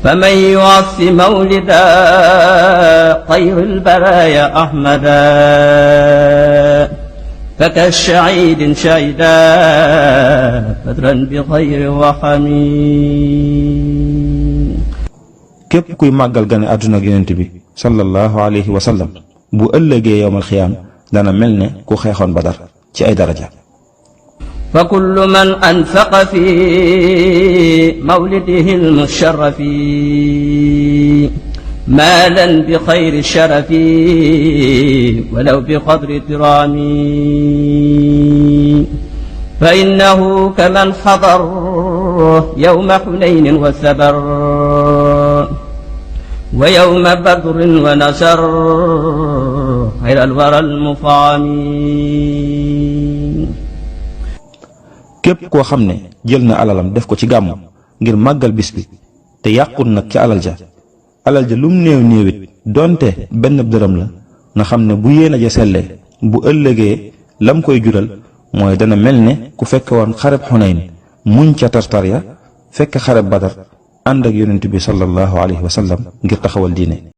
فمن يعظم مولدا خير البرايا أحمدا فكالشعيد شهدا بدرا بخير وحميد. képp kuy màggal gane àdduna ak yonent bi sallallahu alayhi wa sallam bu ëllëgee yowmal xiyaam dana mel ne ku xeexoon Badar ci ay daraja. فكل من أنفق في مولده المشرف مالا بخير الشرف ولو بقدر ترامي فإنه كمن حضر يوم حنين وثبر ويوم بدر ونصر خير الورى المفعمين. képp koo xam ne jël na alalam def ko ci gàmmu ngir màggal bis bi te yàqul nag ci alal ja lum néew néewit donte benn dërëm la na xam ne bu yéene ja sellee bu ëllëgee lam koy jural mooy dana mel ne ku fekke woon xareb Xunayn muñ ca tartar ya fekk xareb Badar ànd ak yonent bi sallallahu alayhi wa sallam ngir taxawal diine.